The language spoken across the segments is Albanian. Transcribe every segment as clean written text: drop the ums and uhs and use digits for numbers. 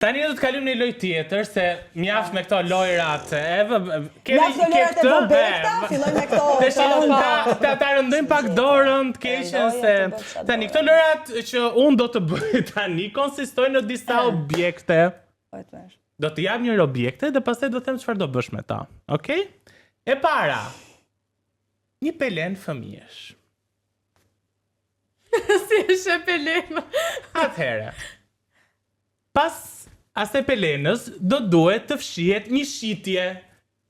Tani do të kalojmë në një lojë tjetër se mjaft me këto lojrat. E vë, kemi mjaft me lojrat e vobekta, fillojmë me këto. Tash ta ta ta rëndojmë pak dorën të keqen se tani këto lojrat që unë do të bëj tani konsistojnë në disa objekte. Po do të jap një objekte dhe pastaj do të them çfarë do bësh me ta. Okej? E para. Një pelen fëmijësh. si e sheh pelena. Atëherë. Pas asaj pelenës do duhet të fshihet një shitje.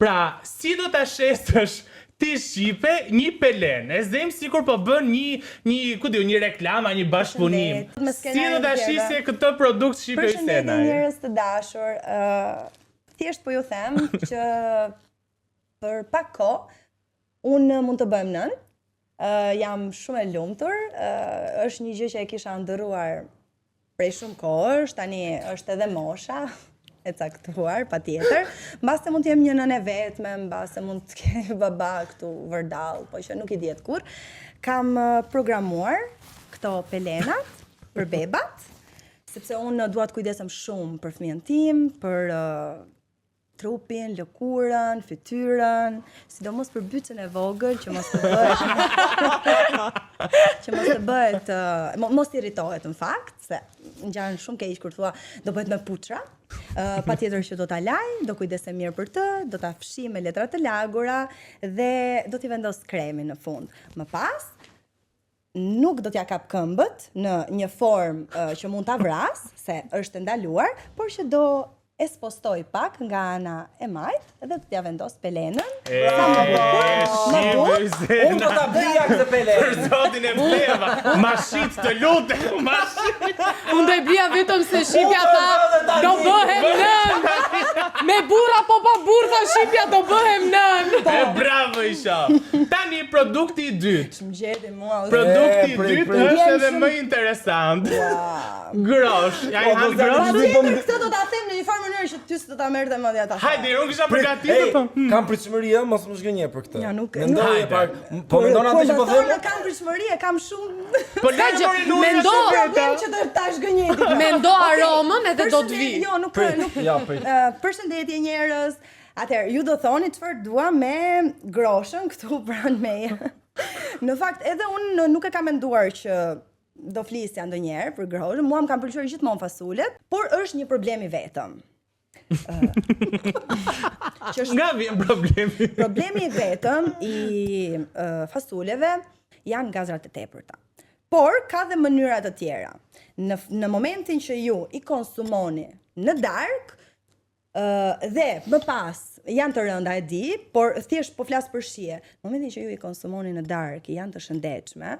Pra, si do ta shesësh ti shqipe një pelenë? E zëmë sikur po bën një një, ku di unë, një reklamë a një bashkëpunim. Si do ta shisje këtë produkt Shqipe Përshëndetje njerëz të dashur. Ë thjesht po ju them që për pak kohë unë mund të bëhem nënë. Uh, jam shumë e lumtur, uh, është një gjë që e kisha ëndërruar prej shumë kohësh, tani është edhe mosha e caktuar, patjetër. Mbase mund të jem një nënë e vetme, mbase mund të kem baba këtu vërdall, po që nuk i dihet kurrë. Kam programuar këto pelenat për bebat, sepse unë dua të kujdesem shumë për fëmijën tim, për uh, trupin, lëkurën, fytyrën, sidomos për bycën e vogël që mos të bëhet që mos të bëhet uh, mos të irritohet në fakt, se ngjan shumë keq kur thua do bëhet me puçra. Uh, patjetër që do ta laj, do kujdesem mirë për të, do ta fshij me letra të lagura dhe do t'i vendos kremin në fund. Më pas, nuk do t'ja kap këmbët në një formë uh, që mund ta vras, se është e ndaluar, por që do e spostoj pak nga ana e majtë dhe do t'ja vendos pelenën. Sa më bukur, më bukur. Unë do ta blija këtë pelenë. Për zotin e bleva. Ma shit të lutem, ma shit. Unë do e blija vetëm se Shqipja tha do bëhem nënë. Me burrë apo pa burrë tha Shqipja do bëhem nënë. E bravo isha. Tani produkti i dytë. Më gjeti mua. Produkti i dytë është edhe më interesant. Grosh, ja i han grosh. Po këtë do ta them në një farë mënyrë që ty s'do ta merrte mendja ta. Hajde, unë kisha përgatitur po. Hmm. Kam pritshmëri, ë, mos më zhgënje për këtë. Ja, nuk mendoj e pak. Po mendon atë që po them? Nuk kam pritshmëri, e kam shumë. Po lëre gjë, mendo problem që do ta zhgënjej ti. Mendo aromën edhe do të vi. Jo, nuk nuk. Ja, Përshëndetje njerëz. Atëherë, ju do thoni çfarë dua me groshën këtu pranë meje. Në fakt, edhe unë nuk e kam menduar që do flisja ndonjëherë për groshën. Mua më kanë pëlqyer gjithmonë fasulet, por është një problem i vetëm. që është... Nga vjen problemi? Problemi i vetëm i uh, fasuleve janë gazrat e tepërta. Por ka dhe mënyra të tjera. Në në momentin që ju i konsumoni në darkë, Dhe më pas janë të rënda e di, por thjesht po flas për shije. Në momentin që ju i konsumoni në darkë, janë të shëndetshme,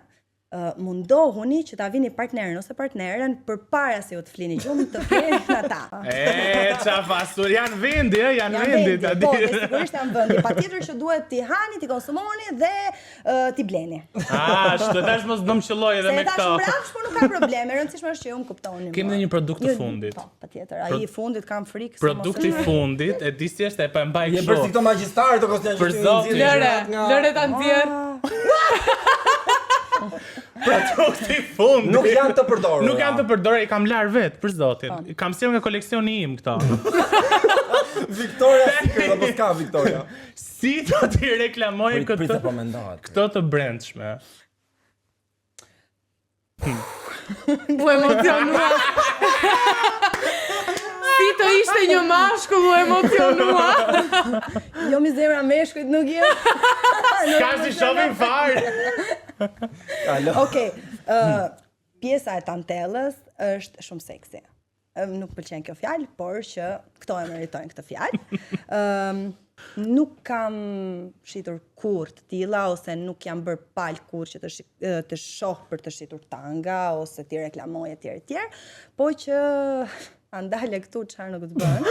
uh, mundohuni që ta vini partnerin ose partneren përpara se ju të flini gjumë të flenë ata. E, ça fasul, janë vendi, e, janë, janë vendi, ta di. Po, dhe sigurisht janë vendi. Patjetër që duhet t'i hani, t'i konsumoni dhe uh, t'i bleni. Ah, ashtu tash mos do më qëlloj edhe me këto. Se tash mbrapsht, por nuk ka problem. E rëndësishme është që ju më kuptoni. Kemi dhe një produkt të fundit. Po, patjetër. Ai i fundit kam frikë se mos. Produkti i fundit, e di si është e po e mbaj kështu. Je bërë si këto magjistarë të kosnja që ti Lëre, lëre ta nxjerr. Produkti i fundit. Nuk janë të përdorura. Nuk janë të përdorura, i kam larë vetë, për zotin. Po. Kam sjellë nga koleksioni im këto. Victoria Secret apo s'ka Victoria? Si do t'i reklamoj këtë? Prit, po mendohet. Këto të brendshme. U emocionua. Si të ishte një mashkull u emocionua. Jo mi zemra meshkujt nuk je. S'ka si shohim fare. Okej. ë pjesa e tantellës është shumë seksi. Nuk pëlqen kjo fjalë, por që këto e meritojnë këtë fjalë. Ëm nuk kam shitur kurrë të tilla ose nuk jam bërë palë kurrë që të shi, të shoh për të shitur tanga ose t'i reklamoj etj etj, po që andale këtu çfarë nuk të bën.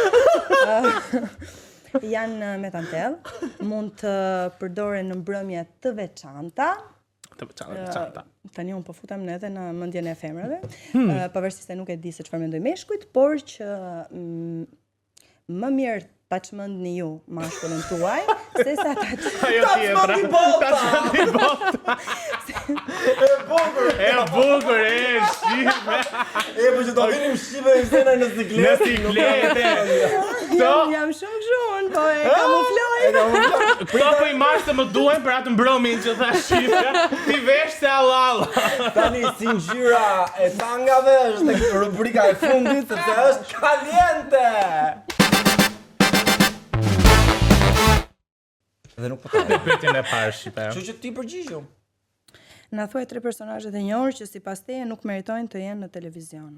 janë me tantell, mund të përdoren në mbrëmje të veçanta, të veçanta, të veçanta. Tani unë po futem në edhe në mendjen e femrave, hmm. pavarësisht se nuk e di se çfarë mendojnë meshkujt, por që mm, më mirë ta çmendni ju mashkullin tuaj, se sa ta çmendni bota. Ta çmendni bota. E bukur. E bukur e shqipe. E po që do vinim shqipe e sena në Në siklet. siklete. Këto Jam, jam shumë kështu unë, po e kamufloj. E kamufloj. Këto po i marr se më duhen për atë mbromin që tha shqipe. Ti vesh se Allah. Tani si ngjyra e tangave është tek rubrika e fundit sepse është caliente. Dhe nuk po të. Pyetjen e parë shqipe. Kështu që ti përgjigju. Na thuaj tre personazhe të njohur që sipas teje nuk meritojnë të jenë në televizion.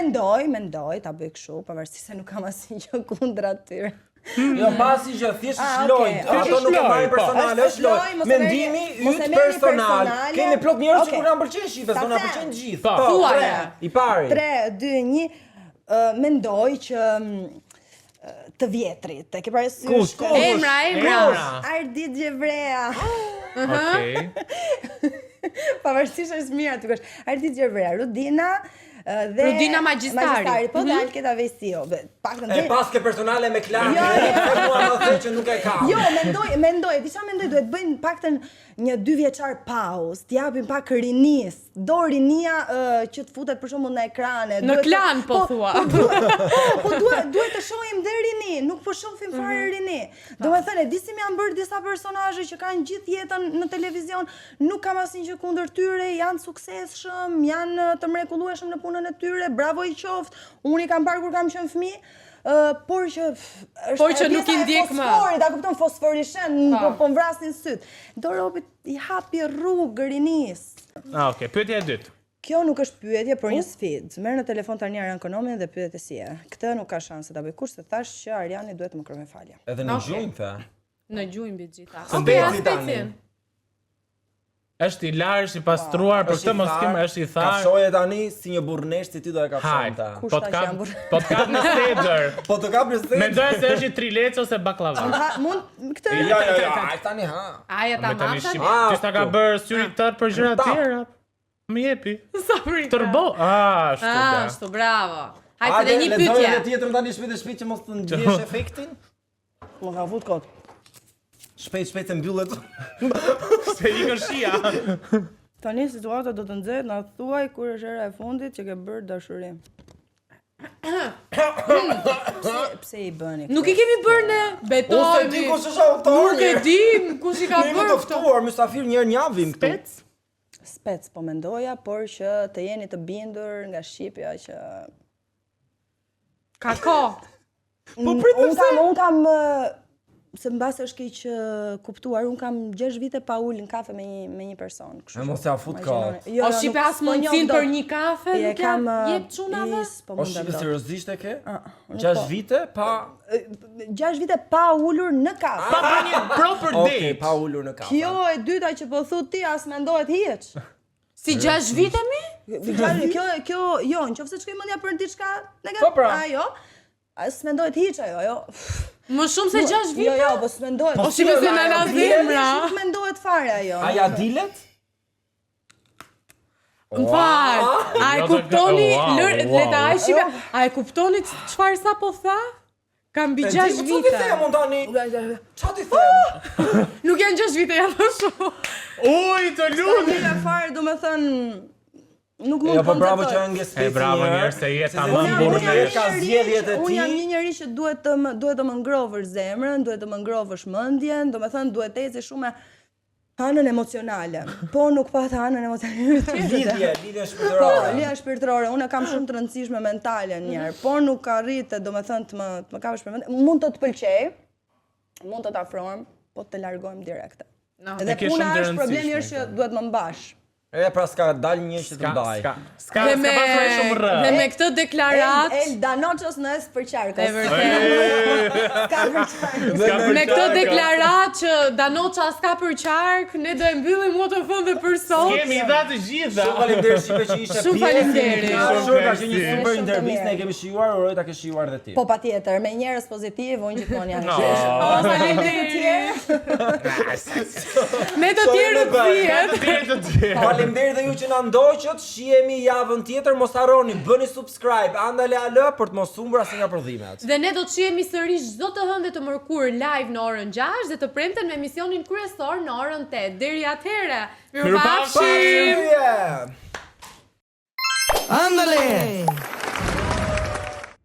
Mendoj, mendoj ta bëj kështu, pavarësisht se nuk kam asnjë gjë kundra atyre. Jo, pasi që thjesht Ah, është lojë, okay, ato okay. nuk e marrin Është lojë, po. personale, Është është lojë. lojë, mos e merrni- Mendimi mos e yt merrni personal. personale. Kemi plot njerëz që Okay. nuk na pëlqejnë shqipe, Ta s'do na them. pëlqejnë gjithë. Po. Thuaje. tre, I pari. 3 2 1 mendoj që të vjetrit. E ke parasysh? Kush, kush? Emra, emra. Emra. Ardit Gjevrea. Okej. Pavarësisht është mirë aty kush. Ardit Gjevrea, Rudina dhe Rudina Magjistari. Magjistari, po dhe Alketa Vejsiu. Dhe Paktën E dhe paske personale me Klarën. Jo, jo. Pse mua më the që nuk e kam. Jo, mendoj, mendoj, di çfarë mendoj, duhet bëjnë paktën një dy vjeçar pauzë, t'japin pak rinis. Do rinia që të futet për shembull në ekrane. Në duhet të- klan, po thua. Po, duhet, po, po duhet, duhet të shohim dhe rini, nuk po shohim fare Mhm. rini. Do me thënë, e di si më janë bërë disa personazhe që kanë gjithë jetën në televizion, nuk kam asnjë gjë kundër tyre, janë suksesshëm, janë të mrekullueshëm në punën e tyre, bravo i qoftë. Unë i kam parë kur kam qenë fëmijë, por që është Por që e nuk i pjesa e ndjek më. Fosforit, a kupton fosforishen, Po. po po vrasin syt. Do robit i hapi rrugë rinis. Ah, okej. Pyetja e dytë. Kjo nuk është pyetje, por një sfidë. Merr në telefon tani Arjan Konomin dhe pyet e si e. Këtë nuk ka shanse ta bëj kush, se thash që Arjani duhet të më kërkojë falje. Edhe në gjunjë the. Në gjujnë mbi të gjitha. Së Okej, ndeti tani. aspektin. Është i larë, është i pastruar, për këtë mos kemi, është i tharë. Kafshoje tani si një burrnesh si ti do e Haj, kafshonte. Kush po tha të që kap, jam burrë? po të kap në sedër. Po të kap në sedër. Mendoj se është i trilec ose baklava. Ha, mund këtë Jo, jo, jo, ai tani ha. Aja ta Me tani mapta. shqip, Ah, ti s'ta ka këtu. bërë syri tërë për gjëra Tap. tjera. Më jepi. Sa frika. Tërbo. Ah, ashtu. Ah, da. ashtu, bravo. Hajde edhe një lexoj pyetje. edhe tjetrën tani shpejt e shpejt që mos të ndjesh efektin. Më ka fut kot. Shpejt shpejt se mbyllet. Se ikën shia. Tani situata do të nxehet, na thuaj kur është hera e fundit që ke bërë dashuri. Pse pse i bëni? Nuk i kemi bërë ne, Unë se betohemi. di kush është autori. Nuk e dim kush i ka Ne jemi bërë të këto. ftuar mysafir një herë në javë vim këtu. Spec? Spec po mendoja, por që të jeni të bindur nga Shqipja që Ka kohë. Po prit unë kam unë kam se mbase është keq kuptuar, unë kam 6 vite pa ul në kafe me një me një person, kështu. E që mos ja fut imagjinoni. kot. Jo, O jo, Shqipe nuk- as s'po njoh mundësin dot. për një kafe, Je nuk ja kam, jep çunave. i, s'po O mundem Shqipe dot. seriozisht e ke? nuk 6 po. vite pa 6 vite pa ulur në kafe. Pa bërë një proper Okej, date. pa ulur në kafe. Kjo e dyta që po thu ti as mendohet hiç. Si 6 vite mi? Gjallë, kjo kjo jo, nëse shkoj mendja për diçka negative, Po pra. ajo, as mendohet hiç ajo, ajo. Më shumë se 6 vite? Jo, jo, po s'mendohet. Po Shqipe se na la zemra. Nuk mendohet fare ajo. A ja dilet? Më fal. A e Jo, kuptoni, wow, lër, le ta wow. ai Shqipe, a e kuptoni çfarë sa po tha? Ka mbi E 6 di, po ç'ti vite. them unë tani? Ç'a ti them? Nuk janë 6 vite, janë më shumë. Uj, të lutem. Mira fare, do me thënë, nuk mund Jo, po të bravo që konceptoj. e ngje speci. E, bravo njerë, se je tamam Unë jam- unë jam burrnesh. një Ka njeri zgjedhjet e që- Unë jam tij. një njeri që duhet të më duhet të më ngrohësh zemrën, duhet të më ngrohësh mendjen, do me thënë duhet të eci shumë me anën emocionale. Po nuk pa të anën emocionale. Lidhje, lidhje Po, shpirtërore. lidhja shpirtërore, unë e kam shumë të rëndësishme mentale një herë, por nuk arritet, do me thënë të më të më kapësh për mend. Mund të të pëlqej, mund të të afrohem, po të largojmë direkte. No. Edhe E ke puna shumë të është problemi rëndësishme është që duhet më mbash. E pra s'ka dalë një që të Ska, ndaj. ska, ska, Dhe ska me pasur ai shumë rë. dhe me këtë deklarat, El, el Danoços në es për qarkos. e vërtet. Ska për qarkos. Ska Me këtë qarkos. deklarat që Danoça s'ka për qark, ne do e mbyllim mu të fund dhe për sot. Kemi i dha të gjitha. Shumë faleminderit Shqipe që ishe Shumë pjesë. faleminderit. Shumë ka qenë një Shumë super të intervistë, mirë. ne e kemi shijuar, uroj ta kesh shijuar dhe ti. Po patjetër, me njerëz pozitiv, unë gjithmonë jam. No. O, faleminderit. Me të tjerët Sorry, zihet. Të tjerë të tjerë. Faleminderit dhe ju që na ndoqët. Shihemi javën tjetër. Mos harroni, bëni subscribe Andale Al për të mos humbur asnjë nga prodhimet. Dhe ne do të shihemi sërish çdo të hënë dhe të mërkurë live në orën 6 dhe të premten me emisionin kryesor në orën 8. Deri atëherë, Mirupafshim! Mirupafshim! Andale!